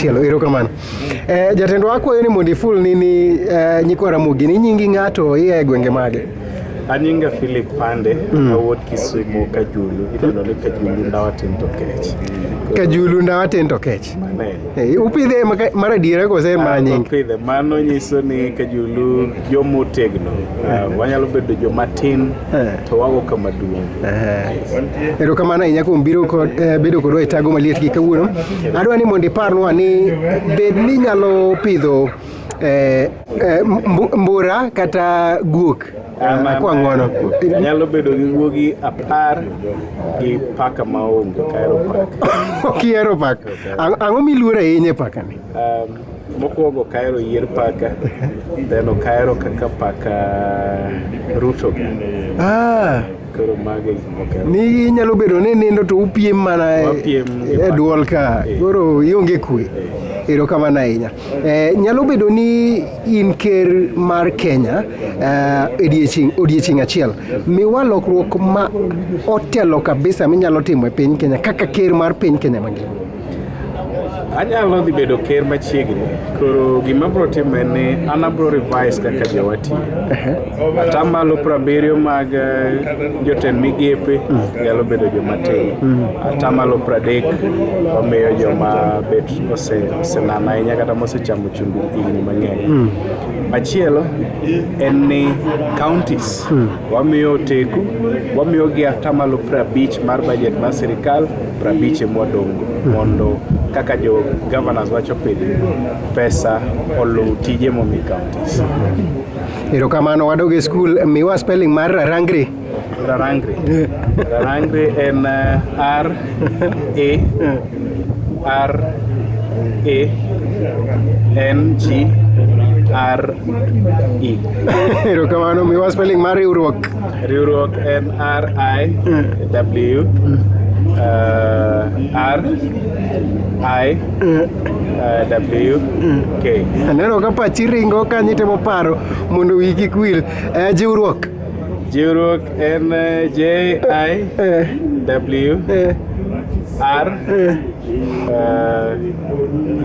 machielo. Erokamano. Jatendwa akwayo ni mondo iful ni nyikwa Ramogi ni nyingi ng'ato ia e gwenge mage. Anyinga Philip Pande, awuok Kisumu Kajulu, idendo ni Kajulu Ndawa Tin to Kech. Kajulu Ndawa Tin to Kech. Mane. Upidhe mar adiera kose mana nying? Upidhe, mano nyiso ni Kajulu joma otegno. Wanyalo bedo joma tin to wago kama duong'. Erokamano ahinya kuom biro kod bedo kodwa e tago maliet gi kawuono. Adwa ni mondo iparnwa ni bed ni nyalo pidho mbura kata guok. Akwa ng'uono. Nyalo bedo gi guogi 10 gi paka maonge, ok ahero paka. Ok ihero paka. Ang'o miluoro ahinya e paka ni? Mokwongo ok ahero yier paka, then ok ahero kaka paka ruto ga. Koro mago e gik mok ahero. Ni inyalo bedo ni nindo to upiem mana Wapiem gi e paka. duol ka. Koro ionge kwe. Erokamano ahinya. Nyalo bedo ni in ker mar Kenya odiechieng' achiel. Miwa lokruok ma otelo kabisa minyalo timo e piny Kenya kaka ker mar piny Kenya mangima. Anyalo dhi bedo ker machiegni. Koro gima abiro timo en ni an abiro revise kaka jowa tiyo. Atamalo 70 mag jotend migepe nyalo bedo joma tin. Atamalo 30 wamiyo joma bet osenano ahinya kata mosechamo chumbi higni mang'eny. Machielo en ni counties wamiyo oteku, wamiyo gi atamalo 50 mar budget mar sirikal, 50 ema wadong'go mondo kaka jo governors wacho pile, pesa oluw tije momi counties. Erokamano, wadog e skul, miwa spelling mar Rarangri. Rarangri. Rarangri en R A R A N G R E. Erokamano, miwa spelling mar riwruok. Riwruok en R I W R I W K. Aneno ka pachi ringo kanyo itemo paro mondo wiyi kik wil. Jiwruok. Jiwruok en J I W R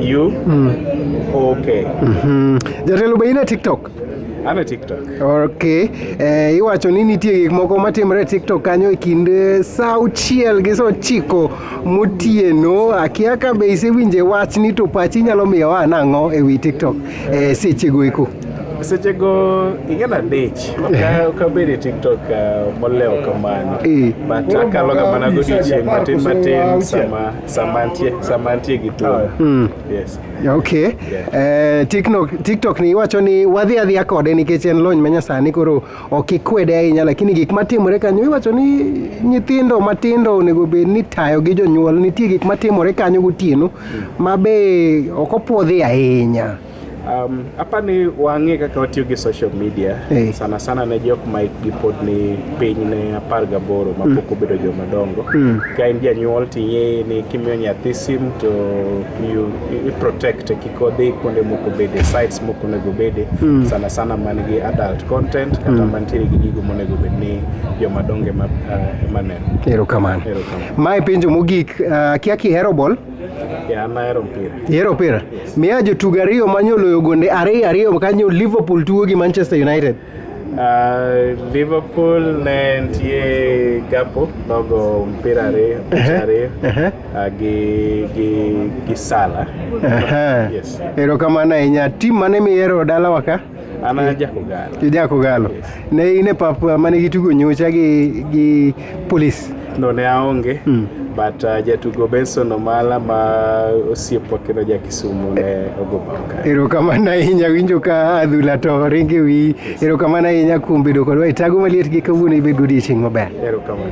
U O K. Jatelo be in e TikTok? An e TikTok. Okay. Iwacho ni nitie gik moko matimore e TikTok kanyo e kind saa 6 gi saa 9 motieno. Akia ka be isewinje wachni to pachi nyalo miyowa nang'o e wi TikTok sechego eko? Sechego ing'e na dich. Ok abed e TikTok molewo kamano. But akalo ga mana godiochieng' matin matin sama antie gi thuolo. Yes. Okay. TikTok ni iwacho ni wadhi adhiya kode nikech en lony manyasani koro ok ikwede ahinya, lakini gik matimore kanyo iwacho ni nyithindo matindo onego bed ni tayo gi jonyuol. Nitie gik matimore kanyo gotieno ma be ok opuodhi ahinya. Apani wang'e kaka watiyo gi social media. Sana sana ne jok ma hikgi pod ni piny ne 18 mapok obedo joma dongo. Ka in janyuol to ing'e ni kimiyo nyathi sim to you protect kik odhi kuonde moko bede, sites moko onego bede. Sana sana man gi adult content kata mantiere gi gigo monego bed ni joma dongo ema neno. Erokamano. Mae penjo mogik, akia kihero ball? Yeah, an ahero mpira. Ihero mpira? Miya jotugo ariyo manyoloyo gonde ariyo ariyo kanyo Liverpool tugo gi Manchester United. Liverpool ne nitie Gakpo nogo mpira ariyo, ariyo gi Salah. Yes. Erokamano ahinya. Tim mane mihero dalawa ka? An a Jakogalo. Jakogalo. Yes. Ne in e pap mane gitugo nyocha gi Police? No, ne aonge. But jatugo Benson Omala ma osiepwa kendo ja Kisumu ne ogo bao kae. Erokamano ahinya, winjo ka adhula to ringo e wiyi. Erokamano ahinya kuom bedo kodwa e tago maliet gi kawuono. Ibed godiochieng' maber. Erokamano.